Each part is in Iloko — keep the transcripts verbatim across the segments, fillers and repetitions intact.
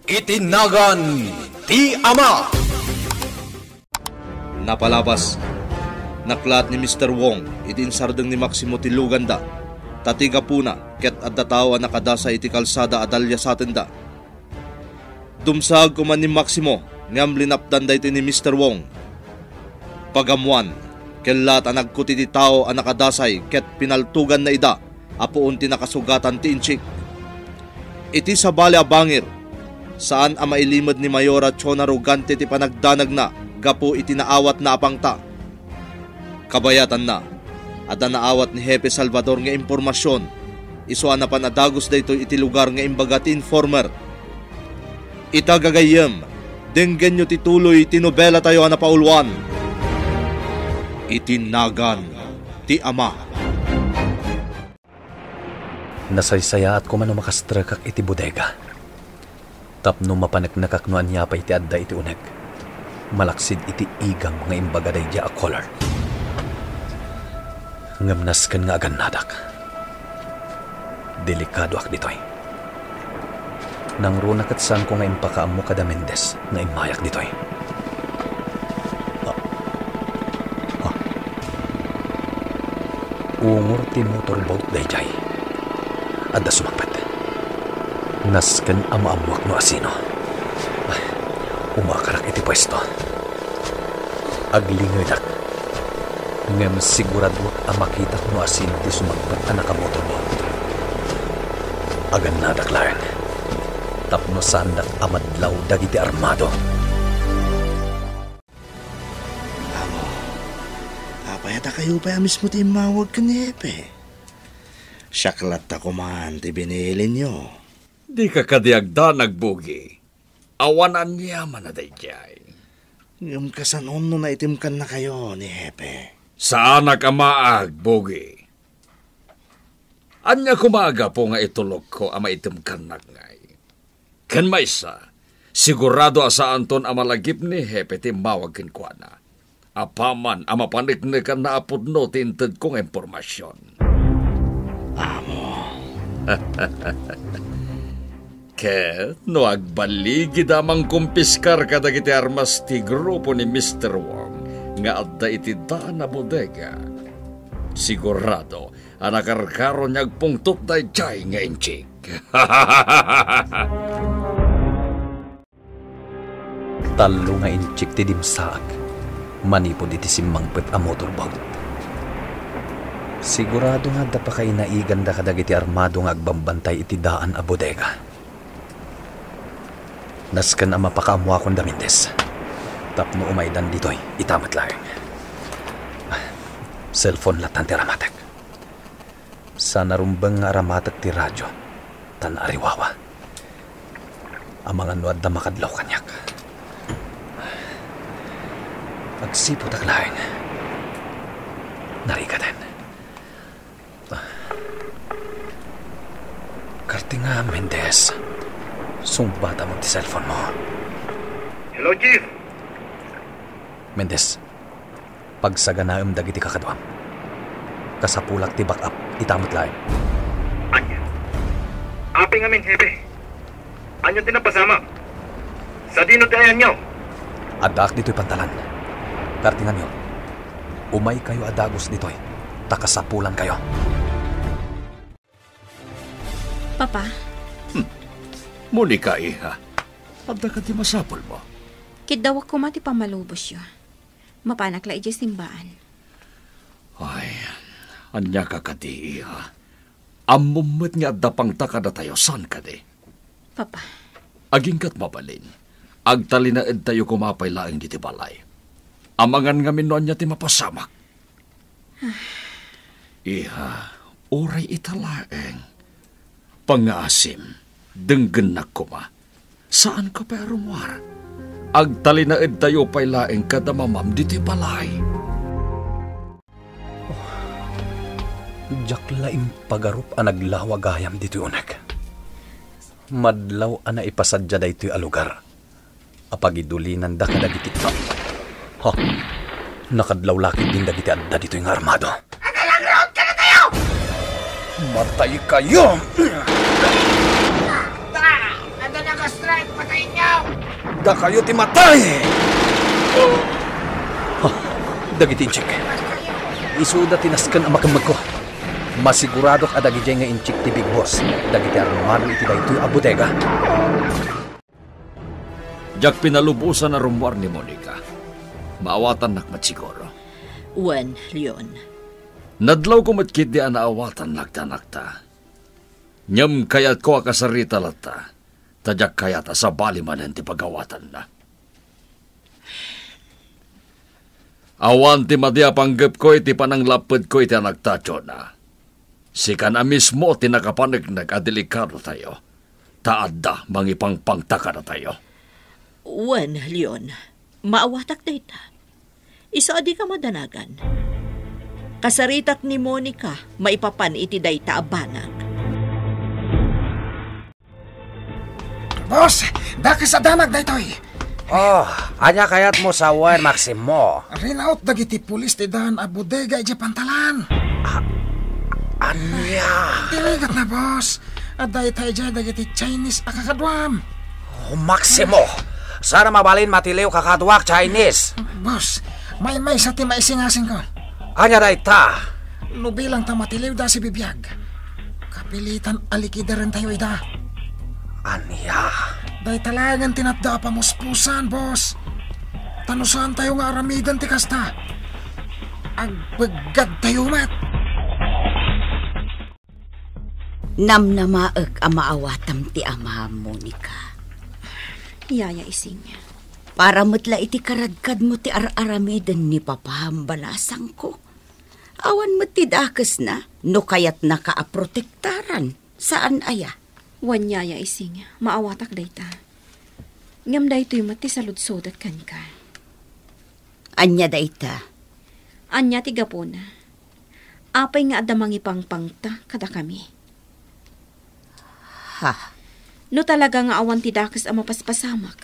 Iti nagan ti Ama. Napalabas, naklaat ni Mister Wong idi insardeng ni Maximo ti luganda, ta ti gapuna ket adda tao a nakadasay iti kalsada a daliasatenda. Dumsaag koma ni Maximo ngem linapdan daytoy ni Mister Wong. Pagammoan, kellaat a nagkuti ti tao a nakadasay ket pinaltoganna ida a puon ti nakasugatan ti inchik. Iti sabali a bangir, saan a mailimed ni Mayora Chona Rugante ti panagdanagna gapu iti naawatna a pangta. Kabayatanna, adda naawat ni Hepe Salvador nga impormasion, isu a napan a dagus daytoy iti lugar nga imbaga ti informer. Ita gagayyem, denggenyo ti tuloy ti nobelatayo a napauluan. Iti nagan ti Ama. Nasaysayaat koma no makastrekak iti bodega. Tapno mapaneknekak no ania pay ti adda iti uneg, malaksid iti igam nga imbaga daydiay a color. Ngem nasken nga agannadak, delikadoak ditoy. Nangruna ket saanko nga impakaammo kada Mendez nga immayak ditoy. Ah. Ah. Ungor ti motorboat daydiay. Adda sumangpet. Nasken a maammoak no asino. Ay, umakarak iti puesto. Aglingedak. Ngem siguradoak a makitak no asino ti sumangpet a nakamotorboat. Agannadak laeng. Tapno saandak a madlaw dagiti armado. Amo, apay a dakayo pay a mismo ti immawag ken ni Hepe? Siak latta koman ti binilinyo. Dika kadi agdanag, Bugi. Awan aniaman a daydiay. Ngem kasano no naitemkannakayo ni Hepe? Saanak a maag, Bugi. Ania koma a gapu nga itulokko a maitemkannak ngay? Ken maysa, sigurado a saanton a malagip ni Hepe ti immawag kenkuana. Apaman a mapaneknekanna a pudno ti intedko nga impormasion. Amo. Ket no agbaligida a mangkumpiskar kadagiti armas ti grupo ni Mister Wong nga adda iti daan a bodega, sigurado a nakarkaro nga agpungtot daydiay nga inchik. Tallo nga inchik ti dimsaak manipud iti simmangpet a motorboat. Sigurado nga adda pakainaiganda kadagiti armado nga agbambantay iti daan a bodega. Nasken a mapakaammoakon da Mendez tapno umaydan ditoy ita met laeng. Cellphone lattan ti aramatek. Sa narumbeng nga aramatek ti radio, ta naariwawa. Amangan no adda makadlaw kaniak. Agsiputak laeng. Narigaden. Kartenga, Mendez. Sungbatam ti cellphone mo. Hello, Chief. Mendez, pagsaganaem dagiti kakaduam. Kasapulak ti backup ita met laeng. Ania? Apay ngamin, Hepe? Ania ti napasamak? Sadino ti ayanyo? Addaak ditoy pantalan. Kartenganyo, umaykayo a dagus ditoy, ta kasapulankayo. Papa? Hmm. Monica, iha, adda kadi masapulmo? Kiddawak koma ti pammalubosyo. Mapanak la idiay simbaan. Ay, ania ka kadi, iha? Ammom met nga adda pangta kadatayo, saan kadi? Papa. Agingga't mabalin, agtalinaedtayo koma pay laeng ditoy balay. Amangan ngamin no ania ti mapasamak. Iha, uray ita laeng. Pangngaasim, denggennak koma. Saanka pay a rummuar. Agtalinaedtayo pay laeng kada mamam ditoy balay. Oh, diak la impagarup a naglawa gayam ditoy uneg. Madlaw a naipasadia daytoy a lugar a pagidulinanda kadagiti, ha? Nakadlaw la ketdin dagiti adda ditoy nga armado. Mataykayo! Adda naka-strike, Dakayo ti matay! Ha, dagiti Intsik. Isuda ti nasken a makemmegko. Masiguradok a dagidiay nga Intsik ti Big Boss dagiti armado iti daytoy a bodega. Diak pinalubosan a rummuar ni Monica. Maawatannak met siguro. Wen, Leon. Nadlawko met ketdi a naawatannak ti anakta. Ngem kayatko a kasarita latta, ta diak kayat a sabali manen ti pagawatanna. Awan ti madi a panggepko iti pananglappedko iti anakta, Jonah. Sikan a mismo ti nakapaneknek a delikadotayo, ta adda mangipangpangta kadatayo. Wen, Leon, maawatak dayta. Isu a dika madanagan. Kasaritak ni Monica maipapan iti dayta a banag. Boss, dakes a damag daytoy. Oh, ania kayatmo sawen, Maximo? Rinaut dagiti pulis ti daan a bodega idiay pantalan. Ah, ania? Tirigat na, boss. Adda ita idiay dagiti Chinese a kakaduam. Oh, Maximo, saan a mabalin matiliw kakaduak Chinese? Boss, maymaysa ti maisingasingko. Ania dayta? No bilang ta matiliw da si bibiag, kapilitan a likidarentayo ida. Ania? Dayta laengen ti natda a pamuspusan, boss. Ta no saantayo nga aramiden ti kasta, agbeggadtayo met. Namnamaek a maawatam ti amam, Monica. Yaya Ising. Para met la iti karadkadmo ti ar-aramiden ni papam, balasangko. Awan met ti dakesna no kayatnaka a protektaran. Saan aya? Wen, Yaya Ising, maawatak dayta. Ngem daytoy met ti saludsodek kenka. Ania dayta? Ania ti gapuna? Apay nga adda mangipangpangta kadakami? Ha? No talaga nga awan ti dakes a mapaspasamak,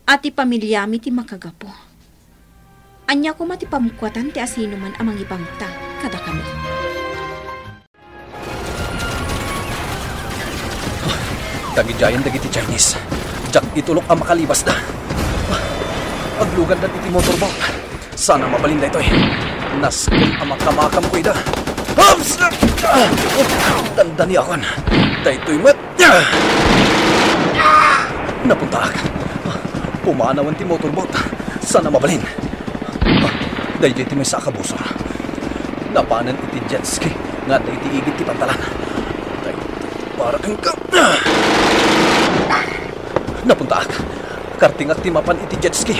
a ti pamiliami ti makagapu, ania koma ti pamkuatan ti asinoman a mangipangta kadakami? Dagidiayen dagiti Chinese. Diak itulok a makalibasda. Agluganda iti motorboat. Saan a mabalin daytoy. Nasken a makamakamko ida. Ups! Dandaniakon. Daytoy met. Napuntaak. Pumanawen ti motorboat. Saan a mabalin. Daydiay ti maysa a kabusor. Napanen iti jet ski nga adda iti igid ti pantalan. Daytoy para kenka. Napuntaak. Kartingak ti mapan iti jet ski.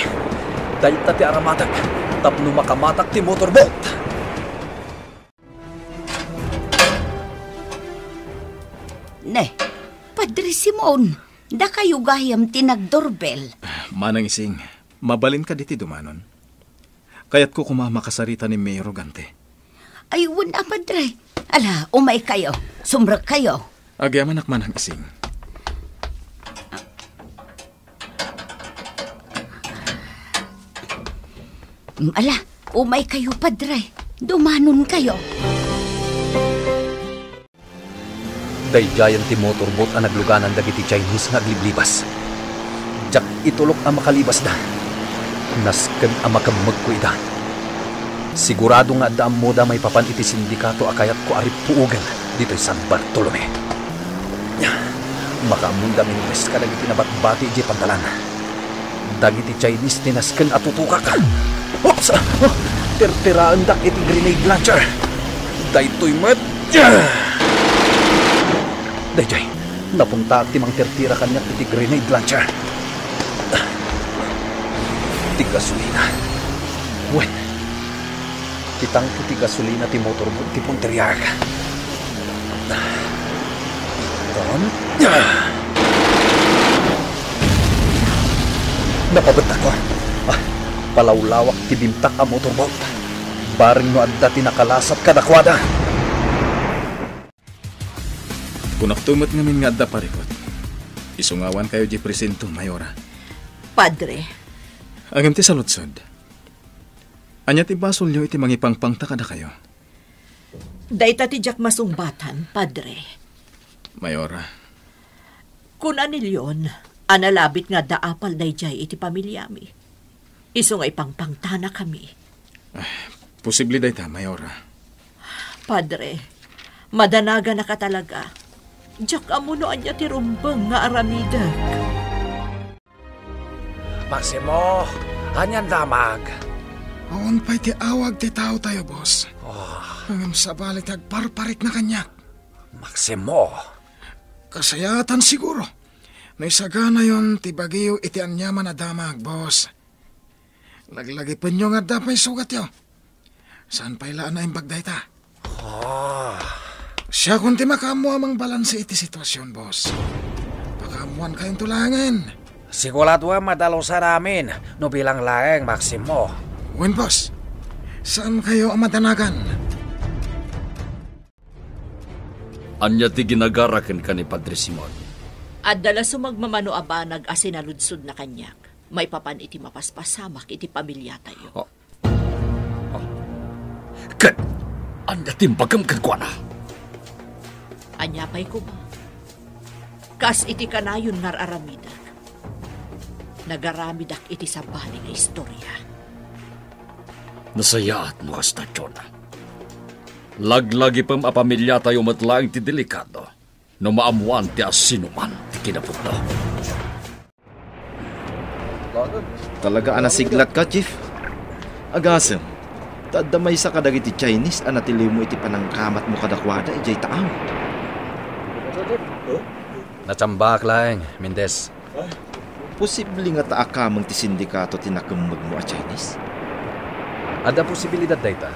Dayta ti aramatak tapno makamatak ti motorboat. Ne, Padre Simon, dakayo gayam ti nagdorbel. Manang Ising, mabalinka ditoy dumanon? Kayatko koma a makasarita ni Mayor Gante. Ay, wen a, Padre. Ala, umaykayo. Sumrekkayo. Agyamanak, Manang Ising. Mm, ala, umaykayo, Padre. Dumanonkayo. Daydiayen ti motorboat a nagluganan dagiti Chinese nga agliblibas. Diak itulok a makalibasda. Nasken a makemmegko ida. Sigurado nga adda ammoda maipapan iti sindikato a kayatko a rippuogen ditoy San Bartolome. Makaammoda Mendez kadagiti nabatbati idiay pantalan. Dagiti Chinese ti nasken a tutokak. Oops! Oh, terteraendak iti grenade launcher. Daytoy met. Daydiay, napuntaak ti mangtertera kaniak iti grenade launcher. Ti gasolina. Wen, ti tangke ti gasolina ti motorboat ti punteriaek. Iton. Napabettakon. Ah, palawlawak ti bimtak a motorboat. Bareng no adda ti nakalasat kadakuada. Kunakto met ngamin nga adda parikut. Isungawankayo diay presinto, Mayora. Padre. Ngem ti saludsod. Ania ti basolyo iti mangipangpangta kadakayo? Dayta ti diak masungbatan, Padre. Mayora. Kuna ni Leon, A nalabit nga adda apal daydiay iti pamiliami. Isu nga ipangpangtanakami. Ah, posible dayta, Mayora. Padre, madanaganaka talaga. Diak ammo no ania ti rumbeng nga aramidek. Maximo, anian damag? Awan pay ti awag ti taotayo, boss. Oh. Ngem sabali ti agparparikna kaniak. Maximo. Kasayaatan siguro. No isaganayon ti bagiyo iti aniaman a damag, boss. Laglagipenyo nga adda pay sugatyo. Saan pay la a naimbag dayta? Ah. Siakon ti makaammo a mangbalanse iti sitwasyon, boss. Pakaammoankayonto laengen. Siguradoem a dalusan amin no bilang laeng, Maximo. Wen, boss. Saankayo a madanagan. Ania ti ginagara kenka ni Padre Simon? Adda la sumagmamano a banag a sinaludsodna kaniak maipapan iti mapaspasamak iti pamiliatayo. Oh. Oh. Ket ania ti imbagam kenkuana? Ania pay koma? Kas iti kanayon nga ar-aramidek, nagaramidak iti sabali nga istorya. Nasayaat no kasta, John. Laglagipem a pamiliatayo met laeng ti delikado no maammoan ti asinoman ti kinapudno. Talaga a nasiglatka, Chief. Agasem, ta adda maysa kadagiti Chinese a natiliwmo iti panangkamatmo kadakuada idiay Taang. Natsambaak laeng, Mendez. Posible nga ta akameng ti sindikato ti nakemmegmo a Chinese? Adda posibilidad dayta.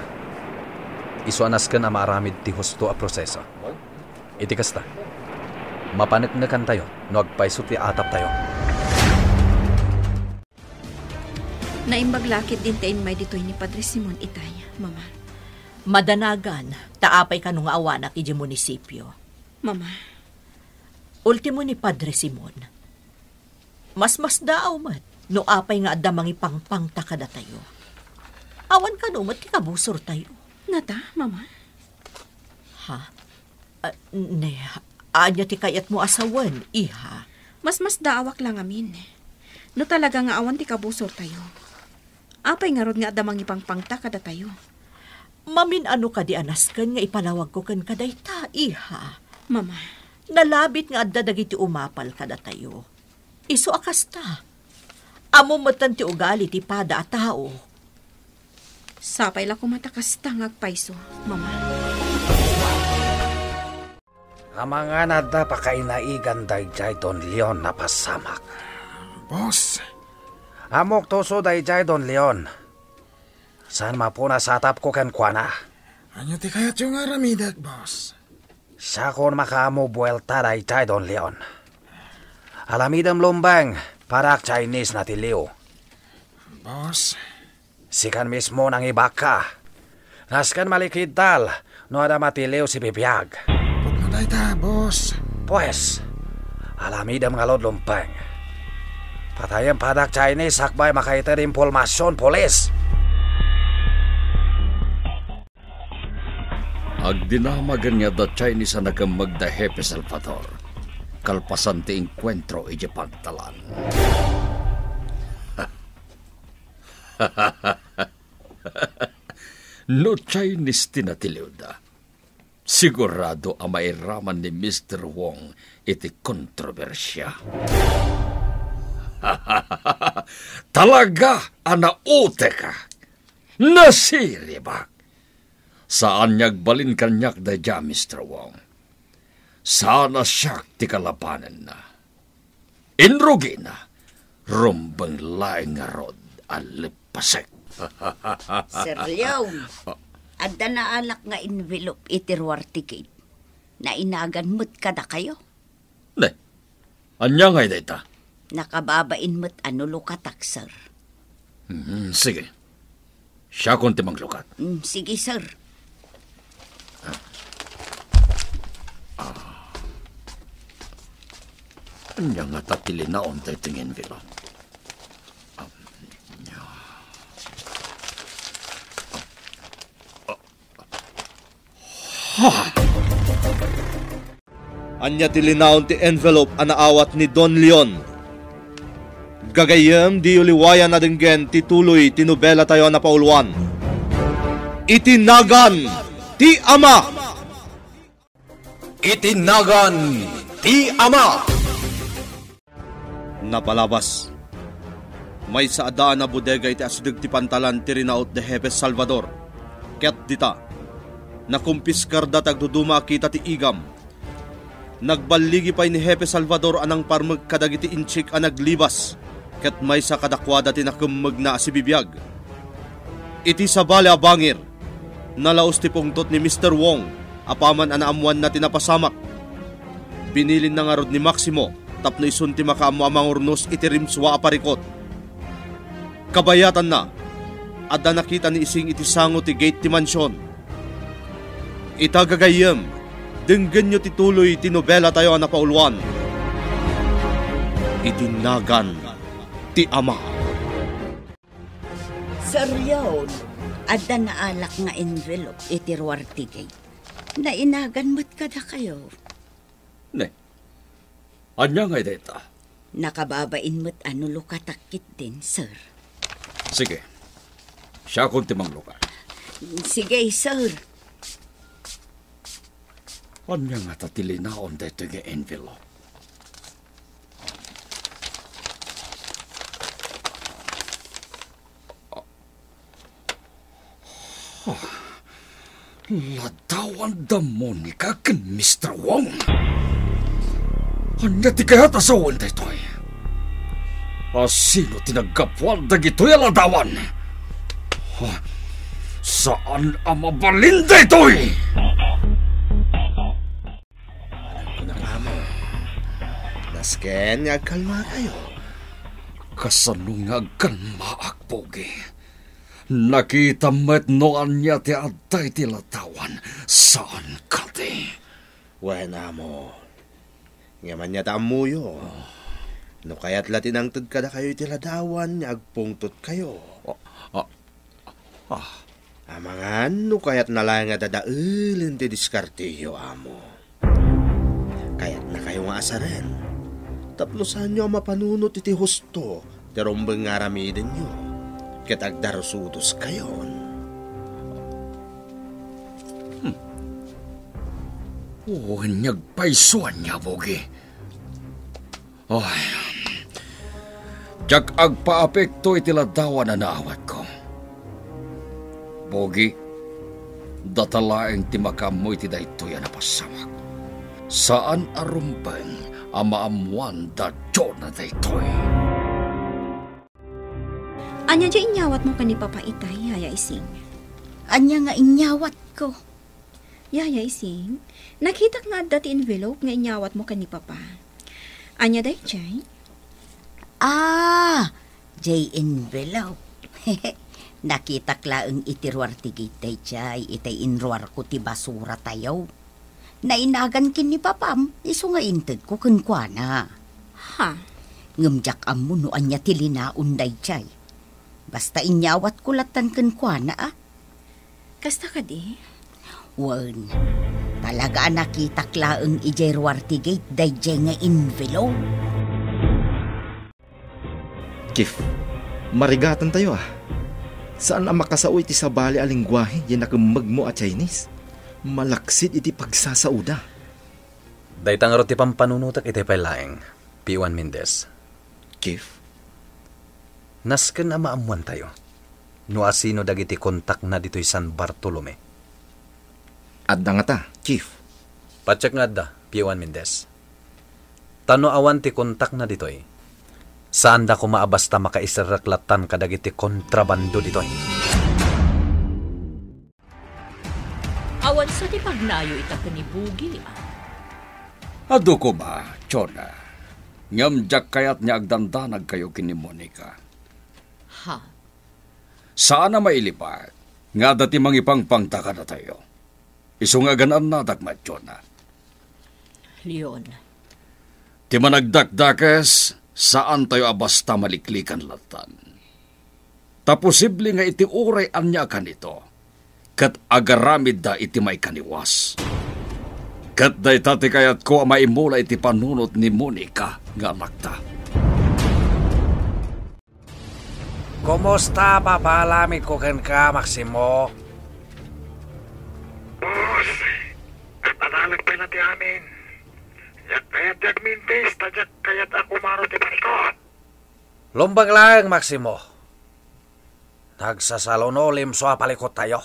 Isu a nasken a maaramid ti husto a proseso. Iti kasta, mapaneknekantayo no agpayso ti ataptayo. Naimbag la ketdin ti immay ditoy ni Padre Simon itay, Mama. Madanagan, ta apay kano nga awanak idiay munisipio? Mama. Ultimo ni Padre Simon. Masmasdaaw met no apay nga adda mangipangpangta kadatayo. Awan kano met ti kabusortayo. Nata, Mama? Ha? Ah, ne, ania ti kayatmo a sawen, iha? Masmasdaawak la ngamin. No talaga nga awan ti kabusortayo, apay ngarud nga adda mangipangpangta kadatayo? Mamin-ano kadi a nasken nga ipalawagko kenka dayta, iha? Mama. Nalabit nga adda dagiti umapal kadatayo. Isu a kasta, ammom metten ti ugali ti pada a tao. Sapay la koma ta kasta nga agpayso, Mama. Amangan adda pakainaigan daydiay Don Leon a pasamak. Boss. Ammok tuso daydiay Don Leon. Saan mapuna satapko kenkuana? Ania ti kayatyo nga aramidek, boss? Siakon makaammo buelta daydiay Don Leon. Alamidem Lumbeng, padak Chinese natiliw. Boss. Sikan mismo nangibakka. Nasken malikidtal no adda matiliw sibibiag. Pudno dayta, boss. Pues, alamidem ngarud Lumbeng. Patayem padak Chinese sakbay makaited impormasion, pulis. Agdinamagen nga adda Chinese a nakemmeg da Hepe Salvador, kalpasan ti enkuentro idiay pagtalan. No Chinese ti natiliwda, sigurado a mairaman ni Mister Wong iti kontrobersia. Talaga a nauteka. Nasiribak. Saan nga agbalin kaniak daydiay, Mister Wong. Saan a siak ti kalabanenna. Inrugina, rumbeng laeng ngarud a leppasek. Sir Leon, adda naalak nga envelope iti ruar ti gate. Nainagan met kadakayo. Ne, ania ngay dayta? Nakababain met a no lukatak, sir. Hmm, sige. Siakon ti manglukat. Hmm, sige, sir. Ah. Ania ngata ti linaon daytoy nga envelope? Ah, ania. Ah. Ha? Ania ti linaon ti envelope a naawat ni Don Leon? Gagayyem, diyo liwayan a denggen ti tuloy ti nobelatayo a napauluan, Iti Nagan ti Ama. Iti Nagan ti Ama. Napalabas. Maysa a daan a bodega iti asideg ti pantalan ti rinaut ni Hepe Salvador. Ket dita, nakumpiskarda ti agduduma a kita ti igam. Nagballigi pay ni Hepe Salvador a nangparmek kadagiti Intsik a naglibas, ket maysa kadakuada ti nakemmegna a sibibiag. Iti sabali a bangir, nalaus ti pungtot ni Mister Wong apaman a naammoanna ti napasamak. Binilinna ngarud ni Maximo tapno isun ti makaammo a mangurnos iti rimsua a parikut. Kabayatanna, adda nakita ni Ising iti sango ti gate ti mansion. Ita gagayyem, denggenyo ti tuloy ti nobelatayo a napauluan, Iti Nagan ti Ama. Sir Leon, adda naalak nga envelope iti ruar ti gate. Nainagan met kadakayo. Ne, ania ngay dayta? Nakababain met a no lukatak ketdin, sir. Sige. Siakon ti mangluka. Sige, sir. Ania ngata ti linaon daytoy nga envelope? Ah, ladawan da Monica ken Mister Wong. Ania ti kayat a sawen daytoy? A sino ti naggapuan dagitoy a ladawan? Ah, saan a mabalin daytoy! Kunam, amo, nasken nga agkalmakayo. Kasano nga agkalmaak, Pogi? Nakita met no ania ti adda iti ladawan, saan kadi? Wen, amo. Ngem ania ta ammoyo? No kayat la ti nangted kadakayo iti ladawan nga agpungtotkayo. Ah, ah, ah. Amangan no kayatna laeng a dadaelen ti diskarteyo, amo. Kayatnakayo nga asaren tapno saanyo a mapanunot iti husto ti rumbeng nga aramidenyo ket agdarusudoskayon. Hmm. Wen, agpayso ania, Pogi? Ay, diak agpaapekto iti ladawan a naawatko. Pogi, data laeng ti makaammo iti daytoy a napasamak. Saan a rumbeng a maammoan da Jonah daytoy. Ania diay inyawatmo ken ni Papa itay, Yaya Ising? Ania nga inyawatko? Yaya Ising, nakitak nga adda ti envelope nga inyawatmo ken ni Papa. Ania daydiay? Ah, jay envelope. Nakitak laeng iti ruar ti gate daydiay, itay inruarko ti basuratayo. Nainagan ken ni Papam, isu nga intedko kenkuana. Ha? Ngem diak ammo no ania ti linaon daydiay. Basta inyawatko lattan kenkuana, a. Kasta kadi? Wen, talaga a nakitak laeng idiay ruar ti gate daydiay nga envelope. Kif, marigatantayo, a. Saan a makasao iti sabali a lenguahe diay nakemmegmo a Chinese. Malaksid iti pagsasaoda. Dayta ngarud ti pampanunotek iti pay laeng, P one Mendez. Chief? Nasken a maammoantayo no asino dagiti kontakna ditoy San Bartolome. Adda ngata, Chief? Patiek nga adda, P one Mendez. Ta no awan ti kontakna ditoy, saanda koma a basta makaiserrek lattan kadagiti kontrabando ditoy. Awan sa ti pagnaayo ita ken ni Bugi, a? Adu koma, Jonah. Ngem diak kayat nga agdandanagkayo ken ni Monica. Ha? Saan a mailibat nga adda ti mangipangpangta kadatayo. Isu nga agan-annadak met, Jonah. Leon. Ti managdakdakes, saantayo a basta maliklikan lattan. Ta posible nga iti uray ania a kanito, ket agaramidda iti maikaniwas. Ket dayta ti kayatko a maimula iti panunot ni Monica nga anakta. Kumusta, papaalamidko kenka, Maximo? Boss, nagpanalag pay la ti amin. Diak kayat ti agmintis, ta diak kayat a kumaro ti palikut. Lumbeng laeng, Maximo. Nagsasaluno limso a palikuttayo.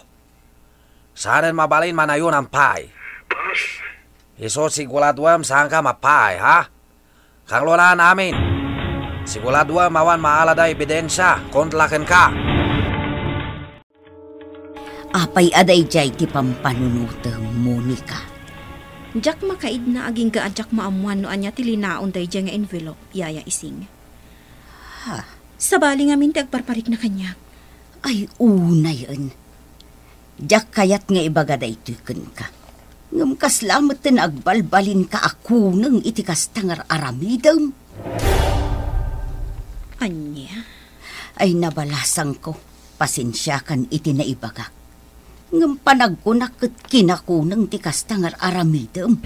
Saanen mabalin manayunan pay. Boss. Isu siguraduem saanka mapaay, ha? Kangluan amin. Siguraduem awan maalada a ebidensia kontra kenka. Apay a daydiay ti pampanunotem, Monica? Diak makaidna agingga a diak maammuan no ania ti linaon daydiay nga envelope, Yaya Ising. Ha? Sabali ngamin ti agparparikna kaniak. Ay, unayen. Diak kayat nga ibaga daytoy kenka. Ngem kasla met ti agbalbalinka a kuneng iti kasta nga ar-aramidem. Ania? Ay, nabalasangko. Pasensiakan iti naibagak. Ngem panagkunak ket kinakuneng ti kasta nga ar-aramidem.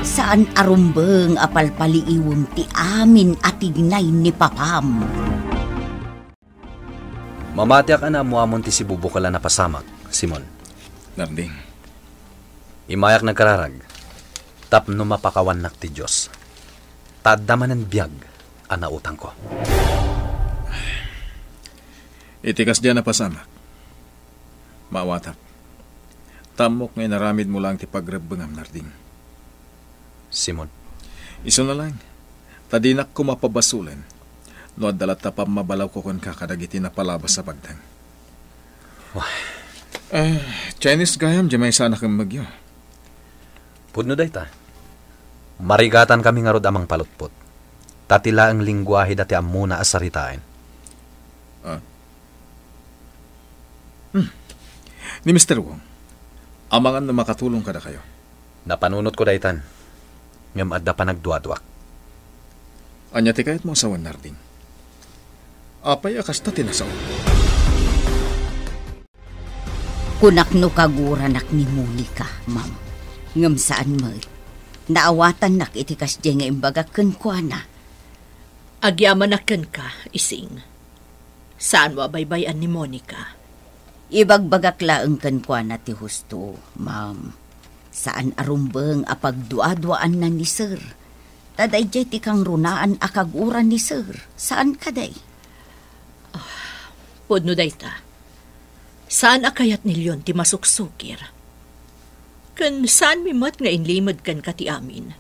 Saan a rumbeng a palpaliiwem ti amin a tignay ni papam. Mamatiak a naammoamon ti sibubukel a napasamak, Simon. Narding. Immayak nagkararag tapno mapakawannak ti Dios. Ta adda manen biag a nautangko. Iti kasdi a napasamak, maawatak. Ta ammok nga inaramidmo laeng ti pagrebbengam, Narding. Simon. Isuna laeng, ta dinak koma pabasolen no adda latta pammabalawko kenka kadagiti napalabas a bagdang. Wah. Eh, Chinese gayam, diay maysa a nakemmegyo. Pudno dayta. Marigatankami ngarud a mangpalutpot. Ta ti laeng lingguaheda ti ammona a saritaen. Ah. Hmm. Ni Mister Wong, amangan no makatulong kadakayo. Napanunotko daytan, ngem adda panagduaduak. Ania ti kayatmo a sawen, Narding? Apay a kasta ti nasaom? Kunak no kaguranak ni Monica, ma'am. Ngem saan met. Naawatannak iti kasdiay nga imbagak kenkuana. Agyamanak kenka, Ising. Saanmo a baybay-an ni Monica? Ibagbagak laeng kenkuana ti husto, ma'am. Saan a rumbeng a pagduaduaanna ni Sir. Ta daydiay ti kangrunaan a kagura ni Sir. Saan kadi? Ah, pudno dayta. Saan a kayat ni Leon ti masuksukir. Ken saanmi met nga inlimed kenka ti amin,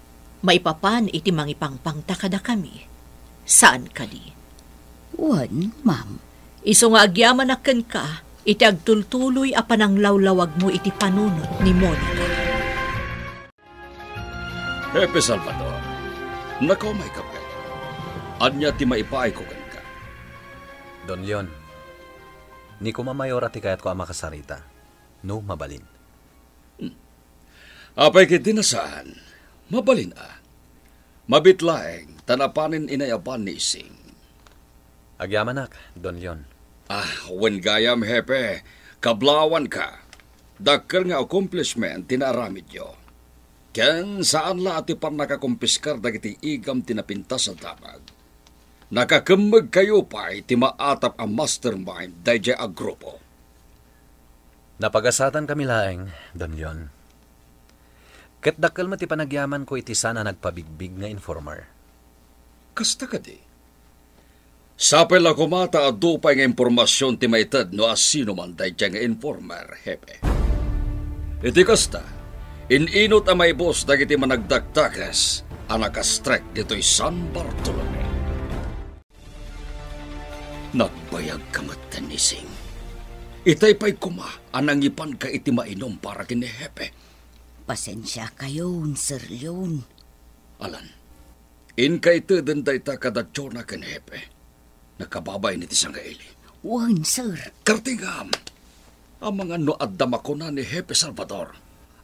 maipapan iti mangipangpangta kadakami. Saan kadi? Wen, ma'am. Isu nga agyamanak kenka iti agtultuloy a pananglawlawagmo iti panunot ni Monica. Hepe Salvador, nakaumayka pay. Ania ti maipaayko kenka? Don Leon, ni koma mayor a ti kayatko a makasarita, no mabalin. Hmm. Apay ketdi a saan, mabalin a. Mabiit laeng ta napanen inayaban ni Ising. Agyamanak, Don Leon. Ah, wen gayam, Hepe, kablawanka. Dakkel nga accomplishment ti naaramidyo. Ken saan la a ti pannakakumpiskar dagiti igam ti napintas a damag. Nakakemmegkayo pay ti maatap a mastermind daydiay a grupo. Napagasatankami laeng, Don Leon. Ket dakkel met ti panagyamanko iti saan a nagpabigbig nga informer. Kasta kadi? Sapay la koma ta adu pay nga impormasion ti maited no asinoman daydiay nga informer, Hepe. Iti kasta, in-inut a maibus dagiti managdakdakes a nakastrek ditoy San Bartolome. Nagbayagka metten, Ising. Itay pay koma a nangipanka iti mainum para ken ni Hepe. Pasensiakayon, Sir Leon. Alan, inka iteden dayta kada Jonah ken Hepe. Nakababain iti sangaili. Wen, sir. Kartingam. Amangan no adda makuna ni Hepe Salvador.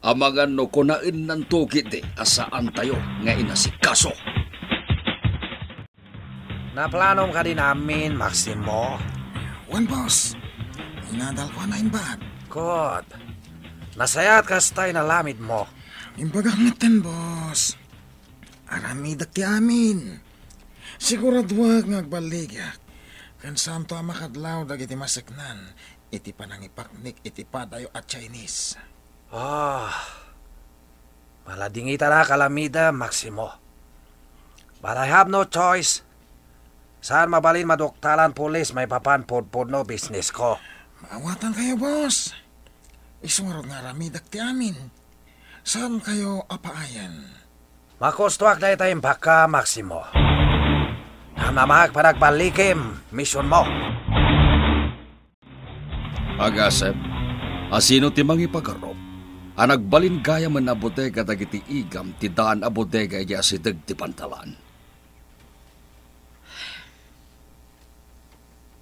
Amangan no kunaennanto ketdi a saantayo nga inasikaso. Naplanom kadin amin, Maximo? Wen, boss. Inadalko a naimbag. Kud, nasayaat kasta ti inaramidmo. Imbagak metten, boss. Aramidek ti amin. Siguraduak nga agballigak. Ken saanto a makadlaw dagiti maseknan iti panangipaknik iti padayo a Chinese. Ah, maladingitanak aramidem, Maximo. But I have no choice. Saan mabalin maduktalan pulis maipapan pudpudno bisnesko. Maawatankayo, boss. Isu ngarud nga aramidek ti amin. Saankayo a paayen? Makustoak dayta imbakka, Maximo. Namnamaak panagballikim, misionmo. Agasem, asino ti mangipagarup a nagbalin gayamen a bodega dagiti igam ti daan a bodega idiay asideg ti pantalan?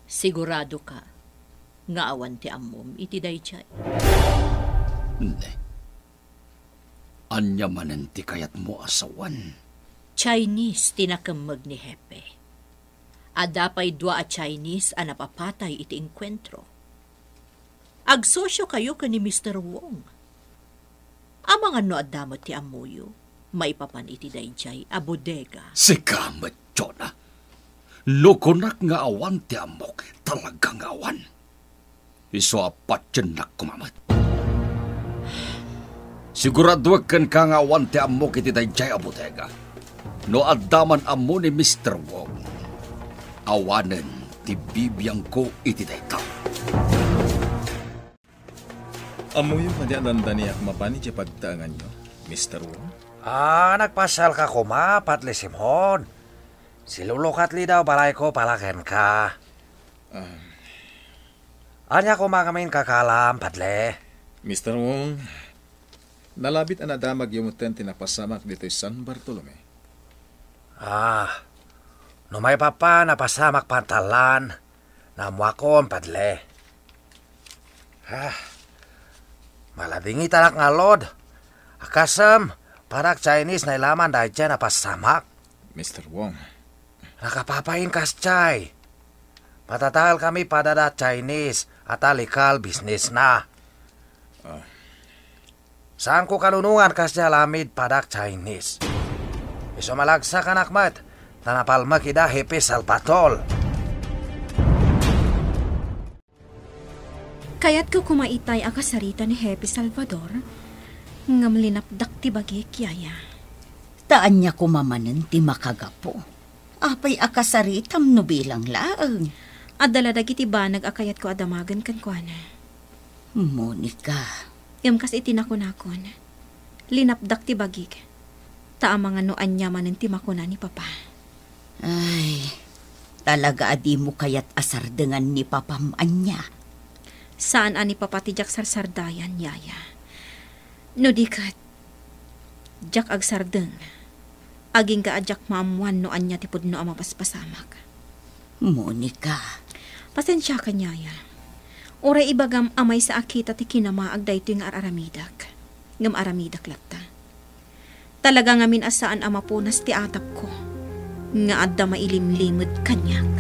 Siguradoka nga awan ti ammom iti daydiay? Ne. Ania manen ti kayatmo a sawen? Chinese ti nakemmeg ni Hepe. Adda pay dua a Chinese a napapatay iti engkuentro. Agsosiokayo ken ni Mister Wong. Amangan no adda met ti ammoyo maipapan iti daydiay a bodega. Sika met, Jonah. No kunak nga awan ti ammok, talaga nga awan. Isu a patiennak koma met. Siguraduek kenka nga awan ti ammok iti daydiay a bodega. No adda man ammo ni Mister Wong, awanen ti bibiangko iti dayta. Ammoyo kadi a dandaniak mapan idiay pagtaenganyo, Mister Wong? Ah, nagpasyalka koma, Padre Simon. Silulukat li daw balayko para kenka. Ah. Ania koma ngamin kakalam, Padre? Mister Wong, nalabit a nadamagyo metten ti napasamak ditoy San Bartolome. Ah, no maipapan napasamak pantalan, naammoakon, Padre. Ah, maladingitanak ngarud. Agasem, padak Chinese nailaman daydiay napasamak. Mister Wong. Nakapapain kasdiay. Matatael kami pada da Chinese, a ta legal business na. Ah. Saanko kalunongan kasdiay aramid padak Chinese. Isu malagsak a nakmet, ta napalmek ida Hepe Salvador. Kayatko koma itay a kasarita ni Hepe Salvador, ngem linapdak ti bagik, yaya. Ta ania koma manen ti makagapu? Apay a kasaritam no bilang laeng? Adda la dagiti banag a kayatko a damagen kenkuana. Monica. Ngem kas iti nakunakon, linapdak ti bagik. Ta amangan no ania manen ti makuna ni Papa. Ay, talaga a dimo kayat a sardengan ni Papam ania? Saan a ni Papa ti diak sarsardayan, yaya. No di ket, diak agsardeng. Agingga a diak maammoan no ania ti pudno a mapaspasamak. Monica. Pasensiakan, yaya. Uray ibagam a maysa a kita ti kinamaag daytoy nga ar-aramidek. Ngem aramidek latta. Talaga ngamin a saan a mapunas ti atapko nga adda mailimlimed kaniak.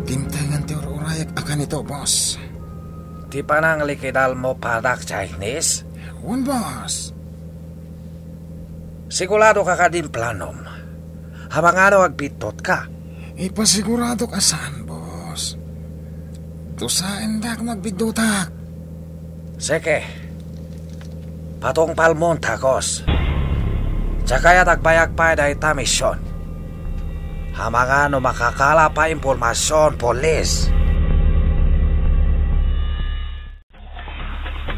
Dimtengen ti ur-urayek a kanito, boss. Ti pananglikidalmo padak Chinese? Wen, boss. Siguradoka kadin planom? Amangan no agbiddutka? Ipasiguradok a saan, boss. Dusaendak no agbiddutak. Seke, patungpalmon, takos. Diak kayat agbayag pay dayta mision. Amangan no makakala pay impormasion, pulis.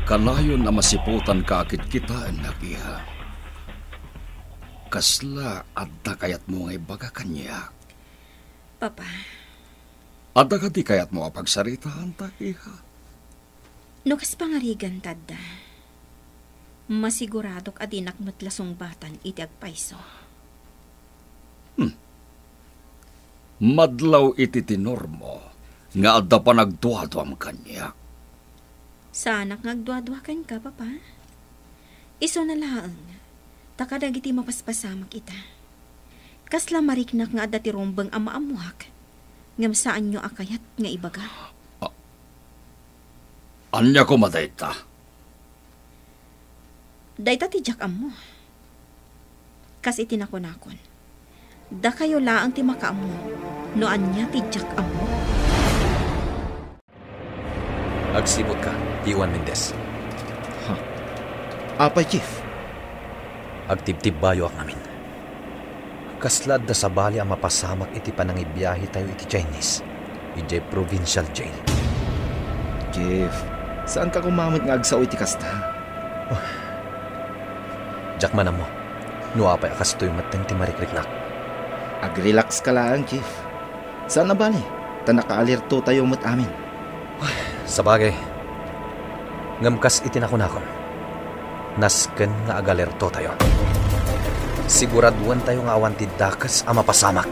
Kanayon a masiputanka a kitkitaennak, iha. Kasla adda kayatmo nga ibaga kaniak? Papa. Adda kadi kayatmo a pagsaritaantak, iha? No kas pangarigan ta adda, masiguradok a dinak met la sungbatan iti agpayso. Hmm. Madlaw iti tinormo nga adda panagduaduam kaniak. Saanak nga agduadua kenka, Papa. Isuna laeng, ta kadagiti mapaspasamak ita. Kasla mariknak nga adda ti rumbeng a maammoak, ngem saanyo a kayat nga ibaga. A-, ania koma dayta? Dayta ti diak ammo. Kas iti nakunakon, Dakayo laeng ti makaammo no ania ti diak ammo. Agsiputka, Juan Mendez. Ha? Apay, Chief? Agtibtibbayoak ngamin. Kasla adda sabali a mapasamak iti panangibiahetayo iti Chinese, idiay provincial jail. Chief, saanka koma met nga agsao iti kasta? Diak man ammo no apay a kastoy metten ti marikriknak. Agrelax ka laeng, Chief. Saan a bale, ta nakaalertotayo met amin. Sabagay, ngem kas iti nakunakon, nasken nga agalertotayo. Siguraduentayo nga awan ti dakes a mapasamak.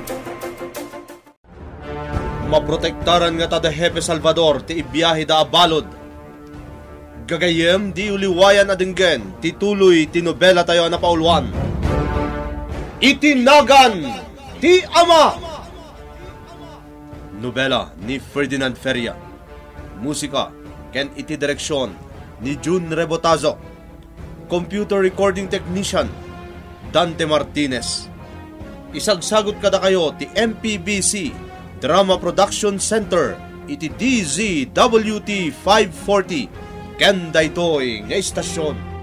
Maprotektaran ngata da Hepe Salvador ti ibiaheda a balud. Gagayyem, diyo liwayan a denggen ti tuloy ti nobelatayo a napauluan, Iti Nagan ti Ama. Nobela ni Ferdinand Feria. Musika ken iti direksion ni Jun Rebotazo. Computer recording technician, Dante Martinez. Isagsagut kadakayo ti M P B C Drama Production Center iti D Z W T five forty ken daytoy nga istasyon.